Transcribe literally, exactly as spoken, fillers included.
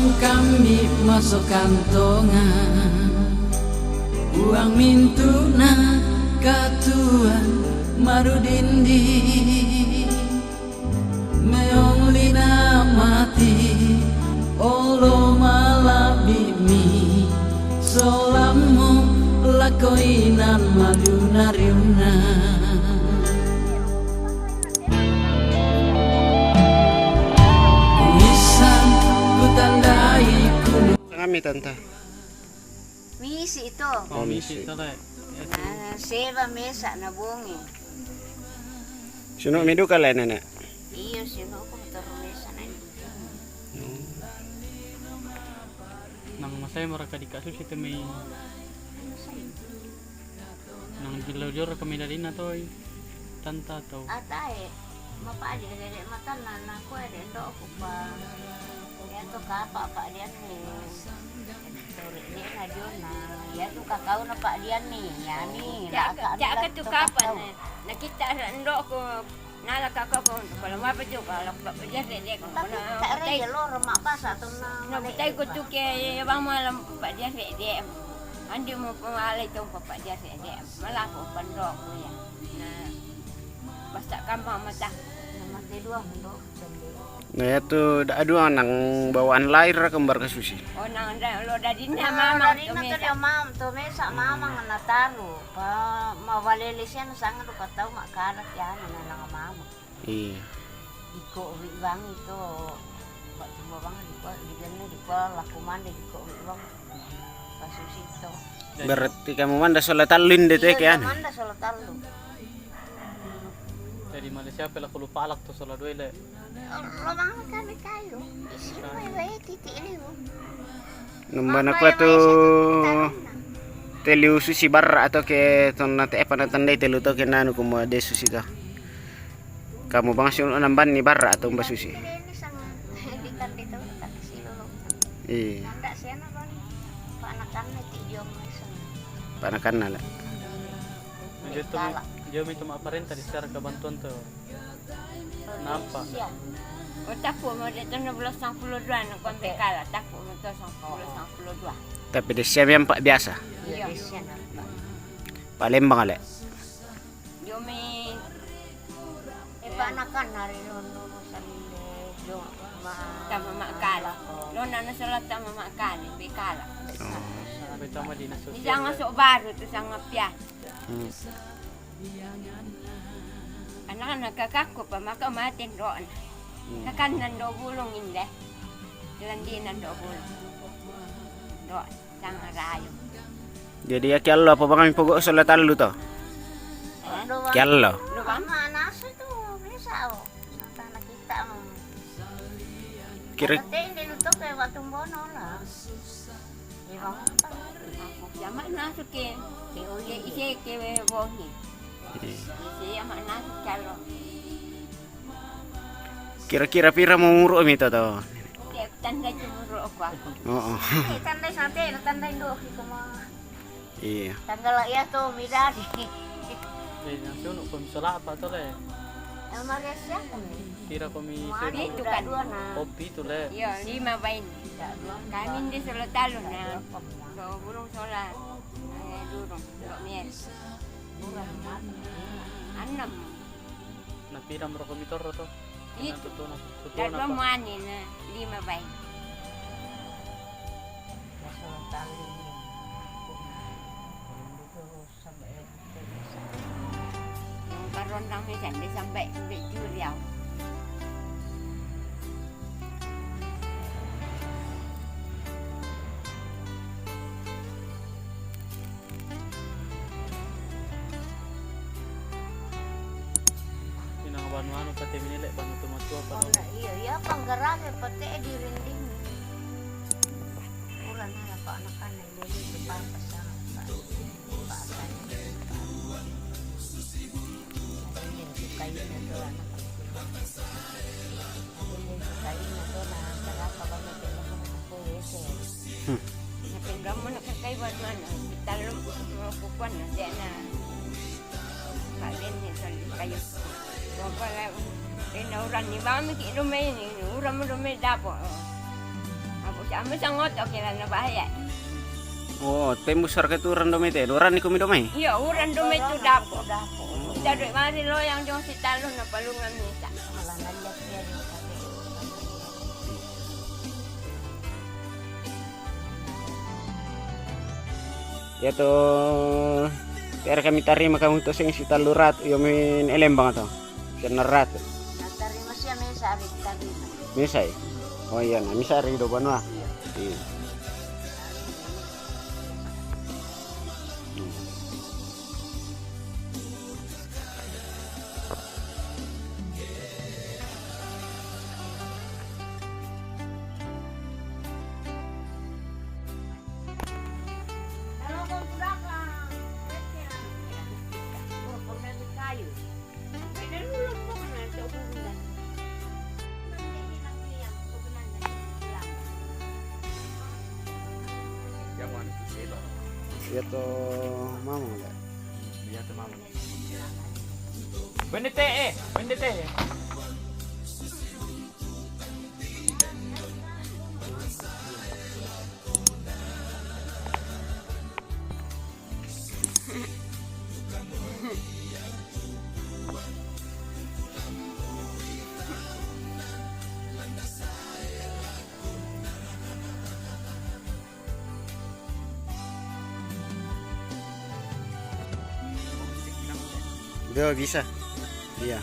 Kami maso kantongan, uang mintuna katuan marudindi. Meong lina mati, olo malabimi, solammu lakoinan maduna-riuna. Missan kutandai kunu. Ngami tanta. Misi itu. Oh, misi. Misi itu, Le. Nah, seba mesa na bongi. Sunu midu kale, Nenek. Iyo, sunu aku motor mesa na ini. Hmm. Nang masai mara kadika susi tu mai. Nang jilo jor kami dari na toi. Tanta tau. Atae, mapa aja dede matan na, na kue de ndo aku pa. Ya tu kapa, Pak Dian ni. Sore ni na Jona. Ya tu kakau na Pak Dian ni. Ya ni, cak lah ke, kak cak ni ke lah tu tu kapa kakau. Na, na kita ndo aku. Nala kakak ko, kalau mau apa tu, kalau Pak Dian dede ko. Tapi na tak rela lo remak pas atau na. Na, malek betai ko tu ke, bang malam Pak Dian dede. Andi mau pengalai tu Pak Dian dede. Malah ko pandok ko ya. Nah, basta kambang mata. Nah, mati dua mandok. Nah, ya tu, dak adu nang bawaan lair kembar ke susi. Oh, nang da-, lo dari na. Nah, mama dari tu na mesa. Tadi mam tu mesa mama ngena taru. Pa, mau balele sian sangat lupa tahu mak karat ya, nang nang mama. Iya. Iko wi bang itu. Pak cuma bang di ko, di gene di ko laku mande di ko wi bang. Pas susi itu. Berarti kamu manda sola tallu inde. Iya, teke iya, anu. Manda sola tallu. Jadi Malaysia pela kulu palak tu sola dua le. Lo bang kami kayu. Isi mai bae titik liu. Nembana. Mama kua yang tu malaysia tu tanah. Teliu susi barra atau ke tonna te apa na tandai telu to ke nanu kuma de susi to. Kamu bang si namban ni barra atau mbak susi. Ini sang di tandi tu tak si lolo. Iya. Nanda siana bang. Panakan na ti diom mai sang. Panakan na la. Dia tu, dia minta mak parenta di secara kebantuan tu. Nampak. Siap. Oh, tapu mo de tu na belas sang puluh dua na kuan bekala, tapu mo tu sang puluh, sang puluh dua. Tapi de siap yang pak biasa. Iya. Iya, siap nampak. Palembang ale. Yo me. Eh, panakan hari lo no sambil yo ma. Tama makala. Lo nana salat tama makala, bekala. Oh. Betama di nasu. Ni sanga sok baru tu sanga pia. Hmm. Anak-anak kakakku pa maka maten doon. Hmm. Kakan nan do bulung inde. Landi nan do bulung. Doon. Sang rayu. Jadi ya kiallo apa bang kami pogo sola tallu to? Kiallo. Lo bang? Mana nasu tu bisa o. Sana kita mau. Kira. Ada tende lu tu kayak batu bono lah. Iya bang. Aku kiamat nasu ke. Ke isi ke bongi. Iya. Isi amat nasu kiallo. Kira-kira pira mo umuru mi to to? Tandai umuru aku aku. Oo. Tandai sate, tandai ndo kita mah. Iya. Tanggal ya to midadi. Eh, nang sunu ko misola apa to le? Malaysia kami. Kira ko mi sunu. Itu kan dua na. Kopi tu le. Iya, lima bain. Kami di sola tallu na. Do bulung sola. Eh, durung. Do miel. Enam. Na pira mo roko mitorro to? Itu. Tutu na, tutu na. Dua muani na lima bain. Yang karondang ni kan dia sampai sampai curiau. Inang banu anu pate minile banu tu matua pa. Oh, na iya, iya panggarage pate di rinding. Uran na pa anak-anak ini di papa sa pa. Pa akan. Ini suka ini tu anak. Ini suka ini tu na, kenapa kamu tidak mau aku, ya, sih? Hmm. Napinda mo na kakaiwan man, kita lo mo kukuan na, di na. Kalen ni sa kayo. Kung pala, eh, nauran ni mami ki lumay ni, uran mo lumay dapo. Abo Kami sangoto kira na bahaya. Oh, tembus harga tu orang domai te. Orang ni kumi domai. Iyo, orang domai tu dapo. Kita doi mari loyang jong si Talu na palungan misa. Ya to, tiar kami tarima kamu to sing si Talu rat, iyo min elembang to. Kena rat. Natarima siya misa ari tarima. Misai. Oh iya, na misai ri do banua. Iya. Iya to, mama le. Bendete eh, bendete eh. Dia bisa. Iya.